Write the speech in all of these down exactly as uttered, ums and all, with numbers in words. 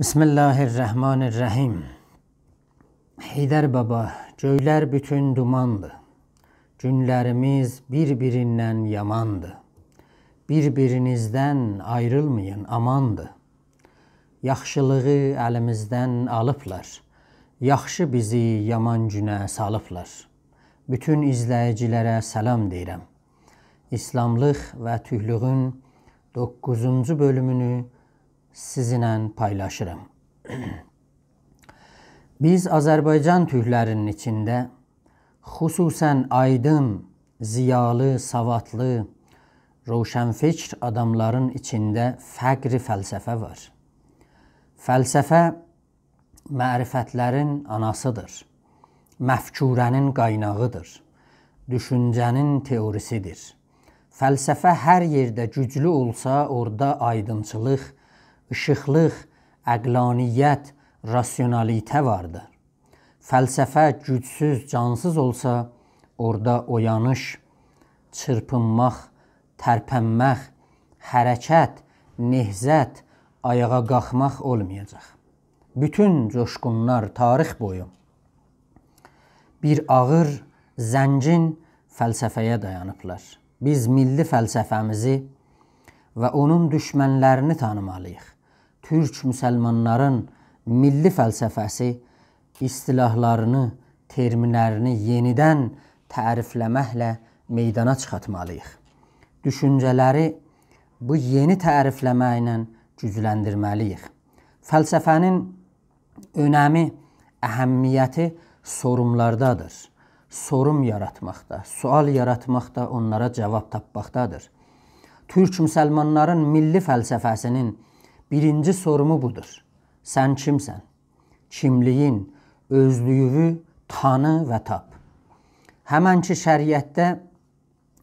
بسم الله الرحمن الرحیم. حیدر بابا، گؤیلر بوتون دوماندیر. گونلریمیز بیر-بیریندن یاماندیر. بیر-بیرینیزدن آیریلمایین، آماندیر. یاخشیلیغی الیمیزدن آلیبلار. یاخشی بیزی یامان گونه سالیبلار. بوتون ایزله‌ییجیلره سلام دئییرم. ایسلاملیق و تورکلویون دوققوزونجو بؤلومونو سیزینله پایلاشیرام. بیز آذربایجان تورکلری‌نین ایچینده، خصوصاً آیدین، ضیالی، سوادلی، روشنفکر آداملارین ایچینده فقر فلسفه وار. فلسفه معرفتلرین آناسیدیر. مفکوره‌نین قایناغیدیر. دوشونجه‌نین تئوریسیدیر. فلسفه هر یئرده گوجلو اولسا، اورادا آیدینچیلیق، ایشیقلیق، عقلانیت، راسیونالیته واردیر. فلسفه گوجسوز، جانسیز اولسا، اورادا اویانیش، چیرپینماق، ترپنمک، حرکت، نهضت، آیاغا قالخماق اولمایاجاق. بوتون جوشقونلار تاریخ بویو بیر آغیر، زنگین فلسفه‌یه دایانیبلار. بیز میللی فلسفه‌میزی و اونون دوشمنلرینی تانیمالی‌ییق. تورک مسلمانلارین میللی فلسفه‌سی اصطلاحلارینی، ترمینلرینی یئنیدن تعریفله‌مکله میدانا چیخارتمالی‌ییق. دوشونجه‌لری بو یئنی تعریفله‌مه ایله گوجلندیرمه‌لی‌ییک. فلسفه‌نین اؤنمی، اهمیتی سوروملاردادیر. سوروم یاراتماقدا، سؤال یاراتماقدا، اونلارا جاواب تاپماقدادیر. تورک مسلمانلارین میللی فلسفه‌سی‌نین بیرینجی سورومو بودور. سن کیمسن؟ کیملیگین، اؤزلویووو تانی و تاپ. همن کی شریعتده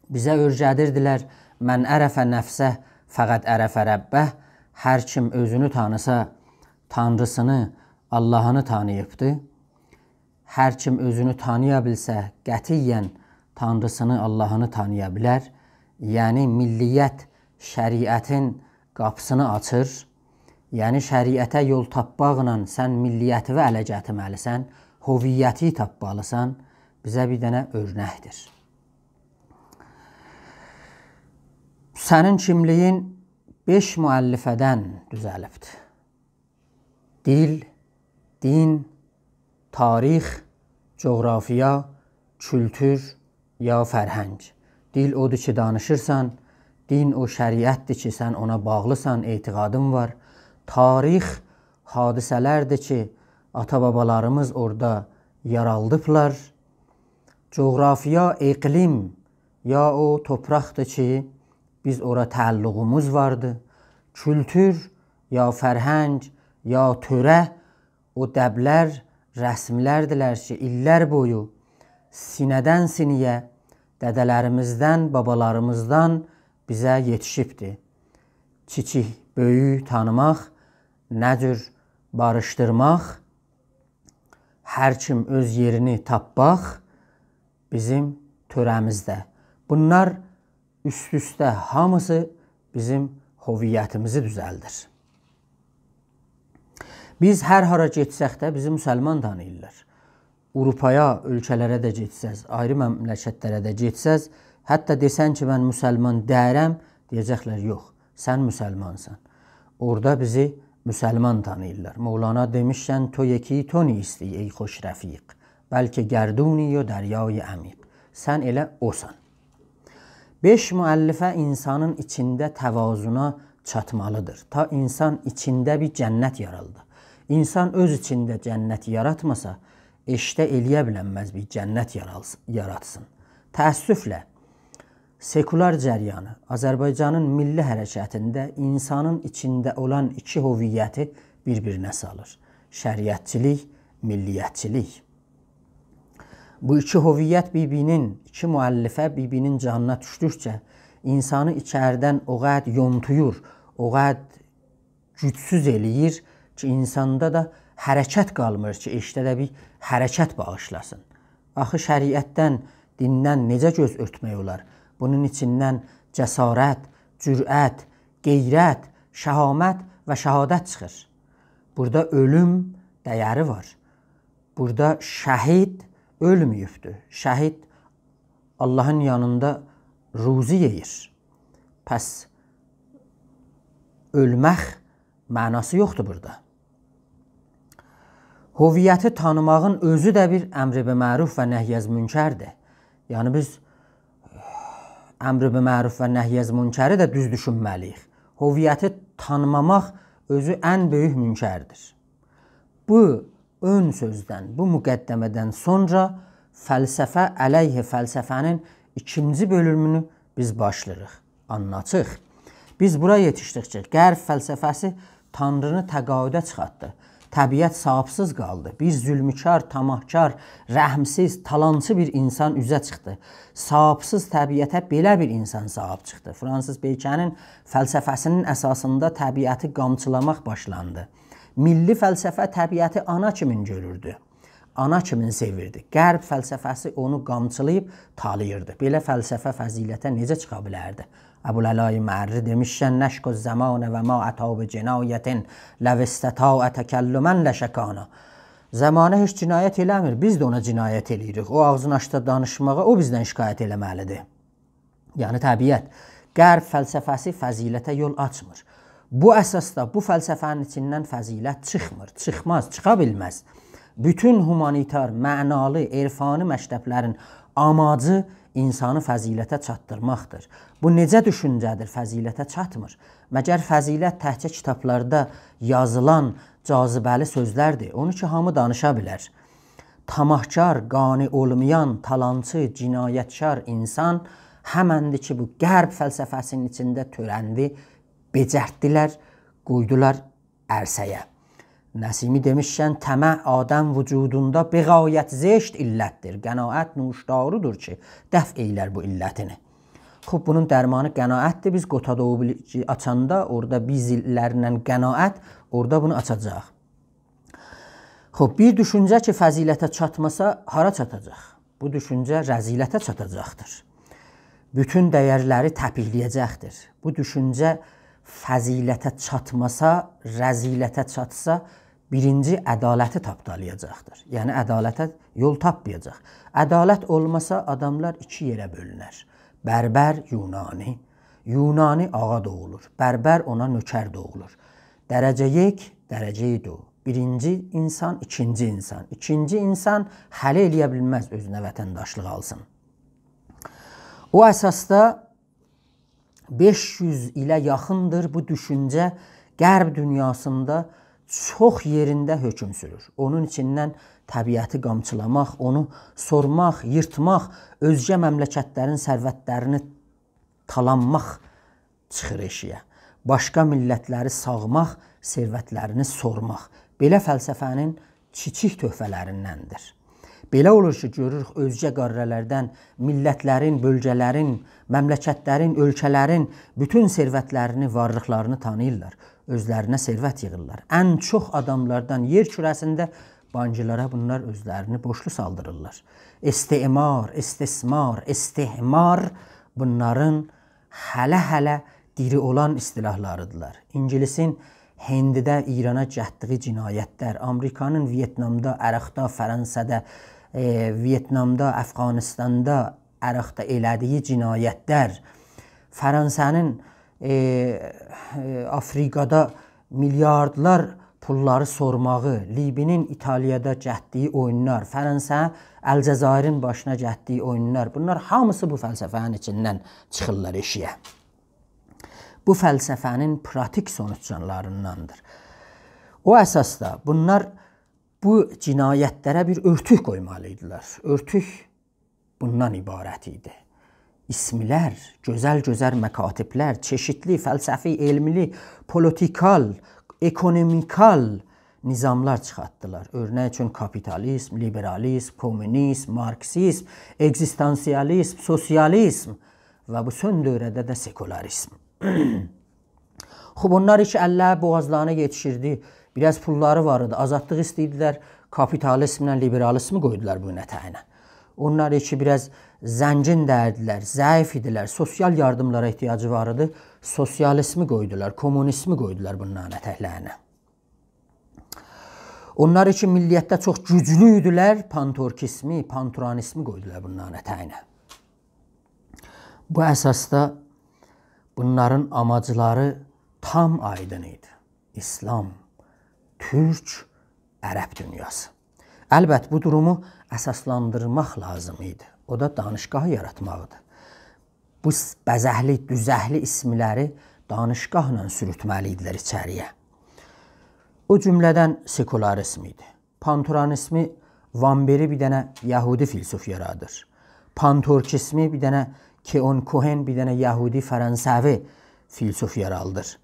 بیزه اؤیره‌دیردیلر: «من عرف نفسه فقد عرف ربه.» هر کیم اؤزونو تانیسا، تانریسینی، آللاهینی تانیییبدی. هر کیم اؤزونو تانییا بیلسه، قطعیاً تانریسینی، آللاهینی تانییا بیلر. یعنی میللیت شریعتین قاپیسینی آچیر. یعنی شریعته یول تاپماقلا سن میللیتیوی اله گتیرمه‌لیسن، هویتی تاپمالیسان. بیزه بیر دنه اؤرنکدیر. سنین کیملیگین بئش مؤلفه‌دن دوزلیبدیر. دیل، دین، تاریخ، جغرافیا، کولتور یا فرهنگ. دیل اودور کی دانیشیرسان، دین او شریعتدیر کی سن اونا باغلیسان، اعتقادین وار. تاریخ حادثه‌لردیر کی آتا-بابالاریمیز اورادا یارادیبلار. جغرافیا اقلیم، یا او تورپاقدیر کی بیز اورا تعلقوموز واردی. کولتور یا فرهنگ یا تؤره، او دبلر، رسملردیلر کی ایللر بویو سینه‌دن سینه‌یه، دده‌لریمیزدن، بابالاریمیزدان بیزه یئتیشیبدی. کیچیک بؤیویو تانیماق، نه جور باریشدیرماق، هر کیم اؤز یئرینی تاپماق بیزیم تؤره‌میزده. بونلار اوست-اوسته هامیسی بیزیم هویتیمیزی دوزلدیر. بیز هر هارا گئتسک ده بیزی مسلمان تانیییرلار. آوروپایا، اؤلکه‌لره ده گئتسز، آیری مملکتلره ده گئتسز، حتی دئسن کی من مسلمان دئییرم، دئیه‌جکلر: «یوخ، سن مسلمانسان.» اورادا بیزی مسلمان تانیییرلار. مولانا دئمیشکن: «تو یکی تو نیستی ای خوش رفیق، بلکه گردونی و دریای عمیق.» سن ائله اوسان. بئش مؤلفه اینسانین ایچینده توازنا چاتمالیدیر. تا اینسان ایچینده بیر جنت یارالدا. اینسان اؤز ایچینده جنت یاراتماسا، ائشیکده ائلیه بیلنمز بیر جنت یارالس-، یاراتسین. تأسفله، سکولار جریانی، آذربایجانین میللی حرکتینده اینسانین ایچینده اولان ایکی هویتی بیر-بیرینه سالیر. شریعتچیلیک، میللیتچیلیک. بو ایکی هویت بیر-بیرینین، ایکی مؤلفه بیر-بیرینین جانینا دوشدوکجه اینسانی ایچریدن او قدر یونتویور، او قدر گوجسوز ائله‌ییر کی اینساندا دا حرکت قالمیر کی ائشیکده ده بیر حرکت باغیشلاسین. آخی شریعتدن، دیندن نئجه گؤز اؤرتمک اولار؟ بونون ایچیندن جسارت، جرأت، غیرت، شهامت و شهادت چیخیر. بورادا اؤلوم دَیَری وار. بورادا شهید اؤلمه‌ییبدیر. شهید آللاهین یانیندا روزی یئییر. پس اؤلمک معناسی یوخدور بورادا. هویتی تانیماغین اؤزو ده بیر امر به معروف و نهی از منکردیر. یعنی بیز امر به معروف و نهی از منکری ده دوز دوشونمه‌لی‌ییک. هویتی تانیماماق اؤزو ان بؤیوک منکردیر. بو اؤن سؤزدن، بو مقدمه‌دن سونرا فلسفه علیه فلسفه‌نین ایکینجی بؤلومونو بیز باشلاییریق. آنلاتیق. بیز بورا یئتیشدیک کی، غرب فلسفه‌سی تانرینی تقاعده چیخارتدی. طبیعت صاحیبسیز قالدی. بیر ظلمکار، طمعکار، رحمسیز، تالانچی بیر اینسان اوزه چیخدی. صاحیبسیز طبیعته بئله بیر اینسان صاحیب چیخدی. فرانسیس بیکنین فلسفه‌سینین اساسیندا طبیعتی قامچیلاماق باشلاندی. میللی فلسفه طبیعتی آنا کیمین گؤروردو. آنا کیمین سئویردی. غرب فلسفه‌سی اونو قامچیلاییب تالاییردی. بئله فلسفه فضیلته نئجه چیخا بیلردی؟ ابوالعلای معری دئمیشکن: «نشکو الزمان و ما اتی بجنایة، لو استطاع تکلما لشکانا.» زمانه هئچ جنایت ائله‌میر، بیز ده اونا جنایت ائله‌ییریک. او آغزینی آچسا دانیشماغا، او بیزدن شکایت ائله‌مه‌لیدیر. یعنی طبیعت. غرب فلسفه‌سی فضیلته یول آچمیر. بو اساسدا بو فلسفه‌نین ایچیندن فضیلت چیخمیر، چیخماز، چیخا بیلمز. بوتون هومانیتار، معنالی، عرفانی مکتبلرین آماجی اینسانی فضیلته چاتدیرماقدیر. بو نئجه دوشونجه‌دیر، فضیلته چاتمیر؟ مگر فضیلت تکجه کیتابلاردا یازیلان جاذبه‌لی سؤزلردیر؟ اونو کی، هامی دانیشا بیلر. طمعکار، قانع اولمایان، تالانچی، جنایتکار اینسان همندیر کی، بو غرب فلسفه‌سینین ایچینده تؤرندی، بئجرتدیلر، قویدولار عرصه‌یه. نسیمی دئمیشکن: «طمع آدم وجودوندا به غایت زشت علتدیر. قناعت نوشدارودور کی، دفع ائیلر بو علتینی.» خوب، بونون درمانی قناعتدیر. بیز قوتادغو بیل-، آچاندا اورادا بیز ایللرله قناعت، اورادا بونو آچاجاق. خوب، بیر دوشونجه کی، فضیلته چاتماسا، هارا چاتاجاق؟ بو دوشونجه رذیلته چاتاجاقدیر. بوتون دَیَرلری تپیکله‌یه‌جکدیر. بو دوشونجه فضیلته چاتماسا، رذیلته چاتسا، بیرینجی عدالتی تاپدالایاجاقدیر. یعنی عدالته یول تاپمایاجاق. عدالت اولماسا، آداملار ایکی یئره بؤلونر. بربر، یونانی. یونانی آغا دوغولور. بربر اونا نؤکر دوغولور. درجه یک، درجه دو. بیرینجی اینسان، ایکینجی اینسان. ایکینجی اینسان هله ائلیه بیلمز اؤزونه وطنداشلیق آلسین. او اساسدا بئش یوز ایله یاخیندیر بو دوشونجه غرب دونیاسیندا چوخ یئرینده حؤکم سورور. اونون ایچیندن طبیعتی قامچیلاماق، اونو سورماق، ییرتماق، اؤزگه مملکتلرین ثروتلرینی تالانماق چیخیر ائشیگه. باشقا میللتلری ساغماق، ثروتلرینی سورماق. بئله فلسفه‌نین کیچیک تحفه‌لریندندیر. بئله اولور کی، گؤروروک اؤزگه قاره‌لردن میللتلرین، بؤلگه‌لرین، مملکتلرین، اؤلکه‌لرین بوتون ثروتلرینی، وارلیقلارینی تانیییرلار. اؤزلرینه ثروت ییغیرلار. ان چوخ آداملاردان یئر کوره‌سینده بانکلارا بونلار اؤزلرینی بورجلو سالدیریرلار. استعمار، استثمار، استحمار بونلارین هله-هله دیری اولان اصطلاحلاریدیرلار. اینگیلیسین هندده، ایرانا گتدیگی جنایتلر، آمریکانین ویتنامدا، عراقدا، فرانسادا، ائ، ویتنامدا، افغانستاندا، عراقدا ائله‌دیگی جنایتلر، فرانسانین، ائ، ائ، آفریقادا میلیاردلار پوللاری سورماغی، لیبی‌نین ایتالیادا گتدیگی اویونلار، فرانسا الجزایرین باشینا گتدیگی اویونلار، بونلار هامیسی بو فلسفه‌نین ایچیندن چیخیرلار ائشیگه. بو فلسفه‌نین پراتیک سونوجلاریندان‌دیر. او اساسدا بونلار بو جنایتلره بیر اؤرتوک قویمالی ایدیلر. اؤرتوک بوندان عبارت ایدی. اسملر، گؤزل-گؤزل مکاتبلر، چئشیتلی فلسفی، علملی، پولیتیکال، اکونومیکال نظاملار چیخارتدیلار. اؤرنک اوچون کاپیتالیزم، لیبرالیزم، کومونیزم، مارکسیزم، اگزیستانسیالیزم، سوسیالیزم و بو سون دؤوره‌ده ده سکولاریزم. خوب، اونلار کی، اللری بوغازلارینا یئتیشیردی، بیر آز پوللاری وار ایدی، آزادلیق ایسته‌ییردیلر، کاپیتالیزمله لیبرالیزمی قویدولار بونون اتگینه. اونلار کی، بیر آز زنگین دئییردیلر، ضعیف ایدیلر، سوسیال یاردیملارا احتیاجی وار ایدی، سوسیالیزمی قویدولار، کومونیزمی قویدولار بونلارین اتکلرینه. اونلار کی میللیتده چوخ گوجلو ایدیلر، پان‌تورکیسمی، پان‌تورانیسمی قویدولار بونلارین اتگینه. بو اساسدا بونلارین آماجلاری تام آیدین ایدی. ایسلام، تورک، عرب دونیاسی. البت، بو دورومو اساسلاندیرماق لازیم ایدی. او دا دانشگاهی یاراتماقدیر. بو س-، بزکلی، دوزکلی اسملری دانشگاهلا سوروتمه‌لی ایدیلر ایچری‌یه. او جمله‌دن سکولاریسم ایدی. پان‌تورانیسمی، وامبری بیر دنه یهودی فیلسوف یارادیر. پان‌تورکیسمی بیر دنه، کئون کوهن بیر دنه یهودی فرانسوی فیلسوف یارادیر.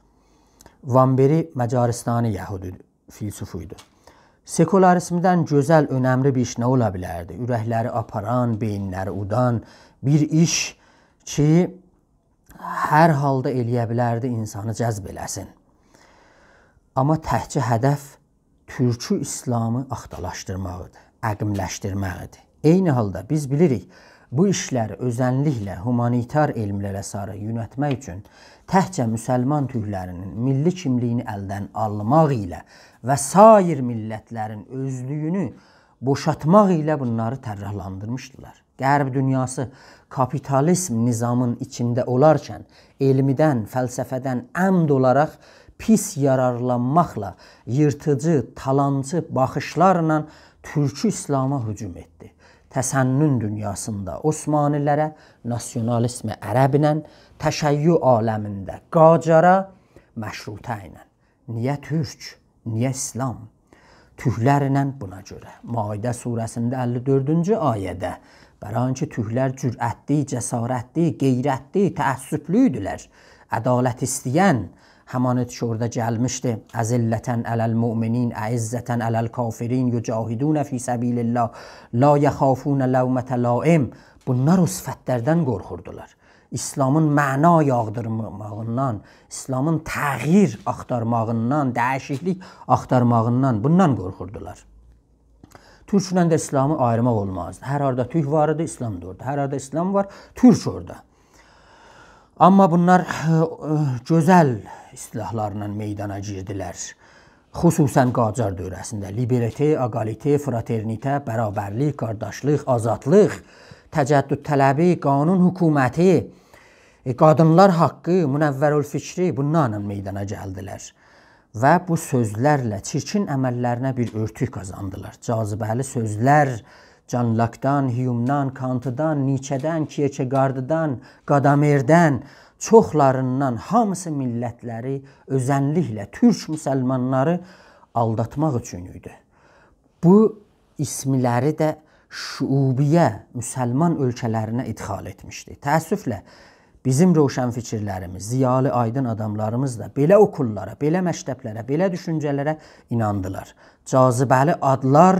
وامبری مجارستانی یهودی فیلسوفو ایدی. سکولاریسمدن گؤزل، اؤنملی بیر ایش نه اولا بیلردی؟ اورکلری آپاران، بئیینلری اودان بیر ایش کی، هر حالدا ائلیه بیلردی اینسانی جذب ائله‌سین. آمما تکجه هدف تورکو ایسلامی آختالاشدیرماق ایدی، عقیملشدیرمک ایدی. عینی حالدا بیز بیلیریک، بو ایشلری اؤزنلیکله هومانیتار علملره ساری یؤنلتمک اوچون تکجه مسلمان تورکلری‌نین میللی کیملیگینی الدن آلماق ایله و سایر میللتلرین اؤزلویونو بوشالتماق ایله بونلاری طراحلاندیرمیشدیلار. غرب دونیاسی کاپیتالیسم نظامین ایچینده اولارکن علمیدن، فلسفه‌دن عمد اولاراق پیس یارارلانماقلا ییرتیجی، تالانچی باخیشلارلا تورکو ایسلاما هجوم ائتدی. تسنن دونیاسیندا عثمانی‌لره، ناسیونالیسم عربینن، تشیع عالمینده قاجارا، مشروطه ایله. نییه تورک؟ نییه ایسلام؟ تورکلرله بونا گؤره. مائده سوره‌سینده اللی دؤردونجو آیه‌ده، برای کی تورکلر جرأتلی، جسارتلی، غیرتلی، تعصبلو ایدیلر. عدالت ایسته‌ین، همان کی اورادا گلمیشدی، «أذلة علی المؤمنین، أعزة علی الکافرین، یجاهدون فی سبیل الله، لا یخافون لومة لائم.» بونلار او صفتلردن قورخوردولار. ایسلامین معنا یاغدیرماغیندان، ایسلامین تغییر آختارماغیندان، دییشیکلیک آختارماغیندان، بوندان قورخوردولار. تورکله ده ایسلامی آییرماق اولمازدی. هر هاردا تورک وار ایدی، ایسلام دا اورادا. هر هاردا ایسلام وار، تورک اورادا. آمما بونلار، ائ، ائ، گؤزل اصطلاحلارلا میدانا گیردیلر. خصوصاً قاجار دوره‌سینده لیبرته، اگالیته، فراترنیته، برابرلیک، قارداشلیق، آزادلیق، تجددطلبی، قانون حکومتی، ائ، قادینلار حاقی، منورالفکری، بونلارلا میدانا گلدیلر. و بو سؤزلرله چیرکین عمللرینه بیر اؤرتوک قازاندیلار. جاذبه‌لی سؤزلر جان لاکدان، هیومدان، کانتدان، نیچه‌دن، کیرکگارددان، گادامردن، چوخلاریندان، هامیسی میللتلری، اؤزنلیکله تورک مسلمانلاری آلداتماق اوچون ایدی. بو اسملری ده شعوبیه، مسلمان اؤلکه‌لرینه ادخال ائتمیشدی. تأسفله، بیزیم روشنفکرلریمیز، ضیالی، آیدین آداملاریمیز دا بئله اوکوللارا، بئله مکتبلره، بئله دوشونجه‌لره ایناندیلار. جاذبه‌لی آدلار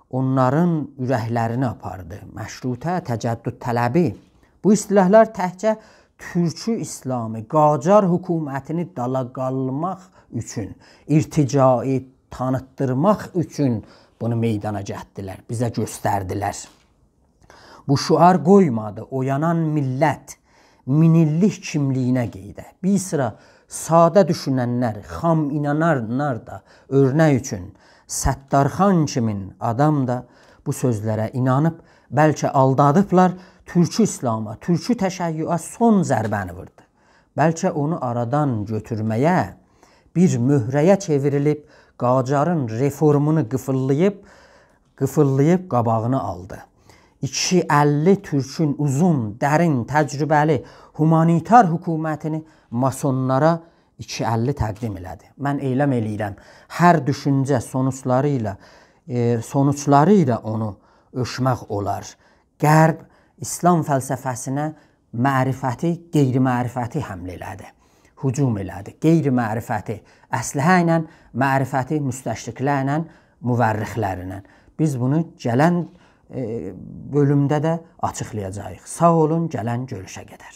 اونلارین اورکلرینی آپاردی. مشروطه، تجددطلبی. بو اصطلاحلار تکجه تورکو ایسلامی، قاجار حکومتینی دالا قالماق اوچون، ارتجاعی تانیتدیرماق اوچون بونو میدانا گتدیلر، بیزه گؤستردیلر. بو شعار قویمادی اویانان میللت مین ایللیک کیملیگینه قئییده. بیر سیرا ساده دوشوننلر، خام اینانانلار دا، اؤرنک اوچون ستارخان کیمین آدام دا بو سؤزلره اینانیب، بلکه آلدادیبلار، تورکو ایسلاما، تورکو تشیعه سون ضربه‌نی ووردو. بلکه اونو آرادان گؤتورمه‌یه، بیر مهره‌یه چئوریلیب قاجارین رفورمونو قیفیللاییب، قیفیللاییب قاباغینی آلدی. ایکی اللی تورکون اوزون، درین، تجربه‌لی، هومانیتار حکومتینی ماسونلارا ایکی اللی تقدیم ائله‌دی. من اعلام ائله‌ییرم، هر دوشونجه سونوجلاری ایله، ائ، سونوجلاری ایله اونو اؤلچمک اولار. غرب ایسلام فلسفه‌سینه معرفتی، غیرمعرفتی حمله ائله‌دی. هجوم ائله‌دی. غیرمعرفتی اسلحه ایله، معرفتی مستشرقلرله، مورخلرله. بیز بونو گلن، ائ، بؤلومده ده آچیقلایاجاغیق. ساغ اولون، گلن گؤروشه قدر.